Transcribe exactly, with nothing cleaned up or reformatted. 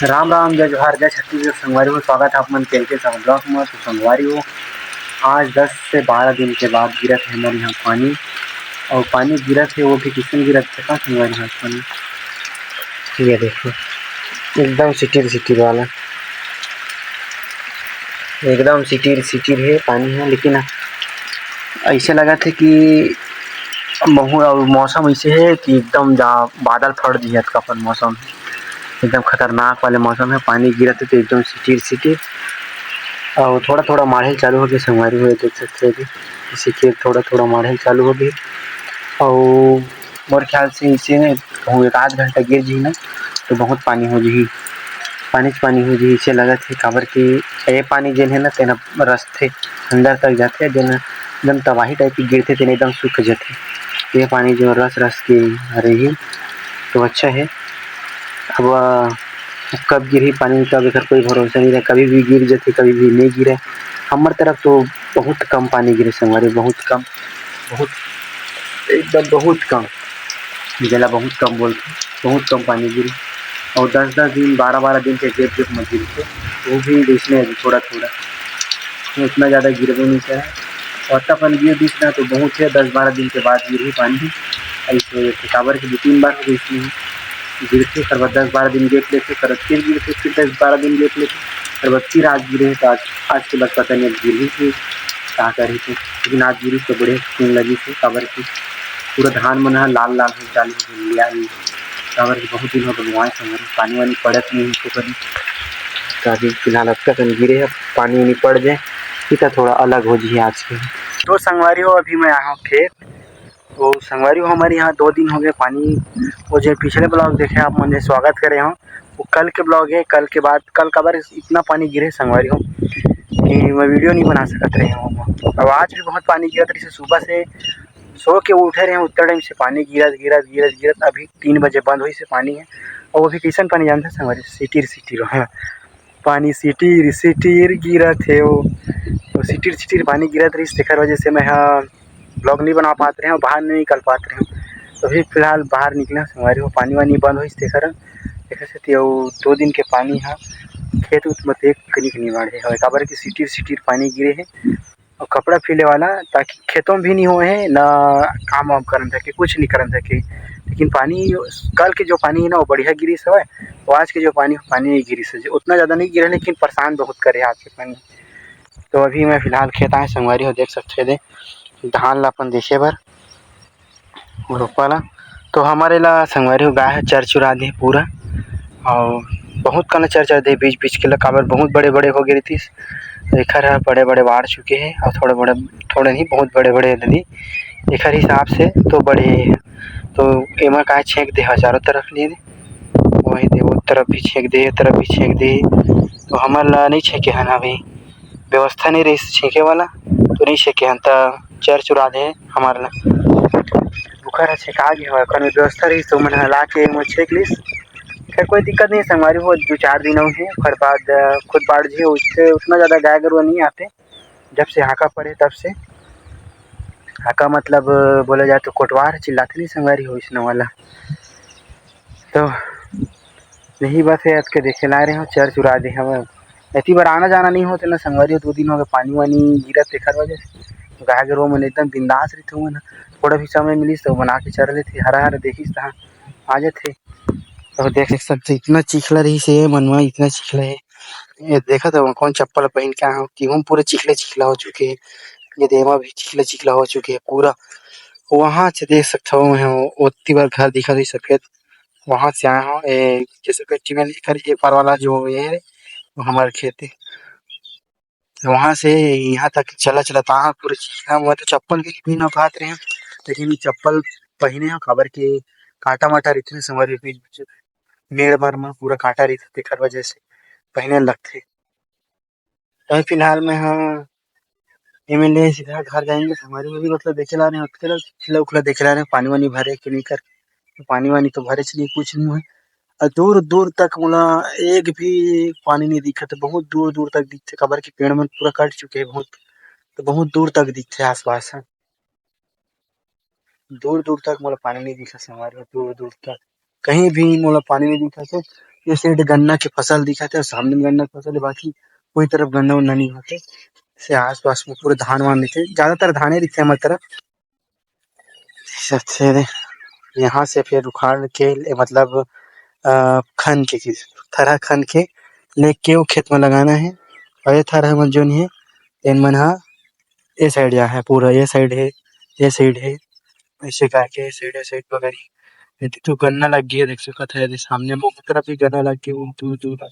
राम राम, जय जोहार, जय छत्तीसगढ़। संगवारी हो, स्वागत है आप मन के एल के साहू ब्लॉग में। तो संगवारी हो, आज दस से बारह दिन के बाद गिरत है हमारे यहाँ पानी, और पानी गिरत है, वो भी किसन गिरत है का संगवारी हो पानी। ये देखो, एकदम सिटिर सिटिर वाला, एकदम सिटिर सिटिर है पानी है, लेकिन ऐसे लगत है कि महू-, और मौसम ऐसे है कि एकदम जा बादल फट दिए, अतका अपन मौसम एकदम खतरनाक वाले मौसम है। पानी गिरत है तो एकदम सिटिर सिटिर, और थोड़ा थोड़ा माढ़े चालू हो गए संगवारी हो, देख सकते हैं कि सिटिर थोड़ा थोड़ा माढ़े चालू हो गए। और मोर ख्याल से इसे कहूँ एक आध घंटा गिर जी ना, तो बहुत पानी हो जी, पानी च पानी हो जी, इसे लगत है, काबर कि ये पानी जेन है ना, तेना रसथे अंदर तक जाथे, जेन एकदम तबाही टाइप के गिरथे, तेन एकदम सूख जाथे। ये पानी जो रस रस के रही, तो अच्छा है। अब, अ, कब गिरही पानी, कब एकर कोई भरोसा नहीं रहे, कभी भी गिर जाथे, कभी भी नहीं गिरे। हमर तरफ तो बहुत कम पानी गिरे संगवारी, बहुत कम, बहुत, एकदम बहुत कम, जेला बहुत कम बोलथे, बहुत कम पानी गिरे। और दस दस दिन, बारह बारह दिन के gap gap में गिरथे, वो भी वैसने है, थोड़ा थोड़ा, उतना ज़्यादा गिरबो नहीं करे। और तब अपन गिर दिस ना तो बहुत है, दस बारह दिन के बाद गिरही पानी। ऐसे काबर के दो तीन बार हो गई इसमें गिरथे, फिर बाद दस बारह दिन gap लेथे, फिर बाद फिर गिरथे, फिर दस बारह दिन gap लेथे, फिर बाद फिर आज गिरे, तो आज, आज के बाद पता नहीं अब गिरही कि का करही थे। लेकिन आज गिरी तो बढ़िया सुकून लगी थे, काबर कि पूरा धान मन ह लाल लाल हो चालू हो गया, काबर कि बहुत दिन हो गए बोआए संगवारी, पानी वानी पड़त नहीं है ऊपर। तो अभी फिलहाल अतका कन गिरे है, पानी वानी पड़ जाए, इतना थोड़ा अलग हो जी आज के। तो संगवारी हो, अभी मैं आया हूँ खेत। तो संगवारी हो, हमारे यहाँ दो दिन हो गए पानी, वो जो पिछले ब्लॉग देखे आप मन, स्वागत करे हो, वो कल के ब्लॉग है। कल के बाद, कल काबर इतना पानी गिरे संगवारी हो कि मैं वीडियो नहीं बना सकत रहे हूँ। अब आज भी बहुत पानी गिरत रही सुबह से, सो के उठे रहे हैं, उतना टाइम से पानी गिरत गिरत गिरत गिरत अभी तीन बजे बंद हुई से पानी है। और वो भी कैसन पानी जानते हैं संगवारी, सिटिर सिटिर, हाँ, पानी सिटिर सिटिर गिरत है वो, तो सिटिर सिटिर पानी गिरत रही, तेकर वजह से मैं, हाँ, ब्लॉग नहीं बना पात रहे हूँ, बाहर नहीं निकल पात रहे हूँ। तो अभी फिलहाल बाहर निकले हैं संगवारी हो, पानी वानी बंद होइस तेकर, तेकर सेती अउ दो दिन के पानी ह खेत उत म देख कनिक नहीं बाढ़े हवे, काबर कि सिटिर सिटिर पानी गिरे हे। और कपड़ा फीले वाला, ताकि खेतों में भी नहीं होए हे, ना काम वाम करन सके, कुछ नहीं करन सके। लेकिन पानी, कल के जो पानी है ना, वो बढ़िया गिरिस हवय, और आज के जो पानी, पानी नहीं गिरिस है, उतना ज़्यादा नहीं गिरा, लेकिन परेशान बहुत करे आज के पानी। तो अभी मैं फिलहाल खेत आए संगवारी हो, देख सकते दे धान ला अपन देखे बर रोपा ला। तो हमारे ला संगवारी हो गाय ह चर चुरा दे पूरा, और बहुत कन चर चुरा दे बीच बीच के ला, काबर बहुत बड़े बड़े हो गए रहिस। एखर ह बड़े बड़े बाढ़ चुके हे, और थोड़े बड़े, थोड़े नहीं, बहुत बड़े बड़े ददी एखर हिसाब से तो बड़े हे। तो एमा काय छेंक दे ह चारों तरफ ले दे, वही दे वो तरफ भी छेंक दे, ये तरफ भी छेंक दे। तो हमर ला नहीं छेंके हन अभी, व्यवस्था नहीं रहिस छेंके वाला, तो नहीं छेंके हन, त चर चुरा दे हमार ला। बुखार ह छेंका गे हवय, कोनो व्यवस्था रहिस तो मन ह ला के एमा छेंक लिस। खैर, कोई दिक्कत नहीं, संगवारी हो, दो चार दिन अउ हे, ओकर बाद, अ, खुद बाढ़ जी, उससे उतना ज़्यादा गाय गरुआ नहीं आते। जब से हाका पड़े तब से, हाका मतलब, अ, बोला जाए तो कोटवार चिल्लाते नहीं संगवारी हो, इसने वाला। तो यही बात है, आज के देखे ला रहे हो, चर चुरा दे हवे। एती बर आना जाना नहीं होते ना संगवारी हो, दो दिन हो गए पानी वानी गिरत तेखर वजह से। तो गाय गरुआ मन एकदम बिंदास रहिथे हुए ना, थोड़ा भी समय मिलिस तो बना के चर लेथे, हरा हरा देखिस तहाँ आ जाथे। तो देख सकते इतना चिखला रहिस हे मन में, इतना चिखला हे। ये देखत हव कौन चप्पल पहन के आए हो, कि हम पूरा चिखला चिखला हो चुके हे। ये देवा भी चिखला चिखला हो चुके हे पूरा। वहाँ से देख सकत हव, ओती बर घर दिखत हे सफेद, वहाँ से आए हो। ए, जैसे कि टीवी एकर ए पार वाला जो ये है, वो हमारे खेत है। वहाँ से यहाँ तक चला चला ता पूरा चिखला, मैं तो चप्पल भी नहीं उखात रहे हैं, लेकिन ये चप्पल पहने हो, काबर के कांटा माटा रहिथे संगवारी, बीच बीच मेड़ भर में पूरा कांटा रहिथे, तेकर वजह से पहने लगथे। तो फिलहाल मैं हाँ एमएलए सीधा घर जाएंगे, संगवारी हो भी मतलब देखे ला रहे हैं, उतके ला, चिखला उखला देखे ला रहे हैं, पानी वानी भरे के नहीं कर, तो पानी वानी तो भरे नहीं, कुछ नहीं है। और दूर दूर तक मोला एक भी पानी नहीं दिखत, बहुत दूर दूर तक दिखते, काबर के पेड़ मन पूरा कट चुके हैं बहुत, तो बहुत दूर तक दिखते आसपास है। दूर दूर तक मोला पानी नहीं दिखत संगवारी हो, दूर दूर तक कहीं भी मोला पानी नहीं दिखत है। ये side गन्ना के फसल दिखत हे, सामने में गन्ना के फसल हे, बाकी कोई तरफ गन्ना उन्ना नहीं होते। से आसपास में पूरा धान वान रहिथे, ज्यादातर धाने रहिथे हमर तरफ। सबसे यहाँ से फिर उखाड़ के, मतलब, अ, खन के, थरहा खन के लेके वो खेत में लगाना है। और ये थरहा मन जोन है, एन मन हा ए side या है, पूरा ये side है, ये side है, ऐसे करके ये side, ये side वगैरह। ये तो गन्ना लग गया, देख सकत है, ये सामने में तरफ भी गन्ना लग गया, वो दूर दूर।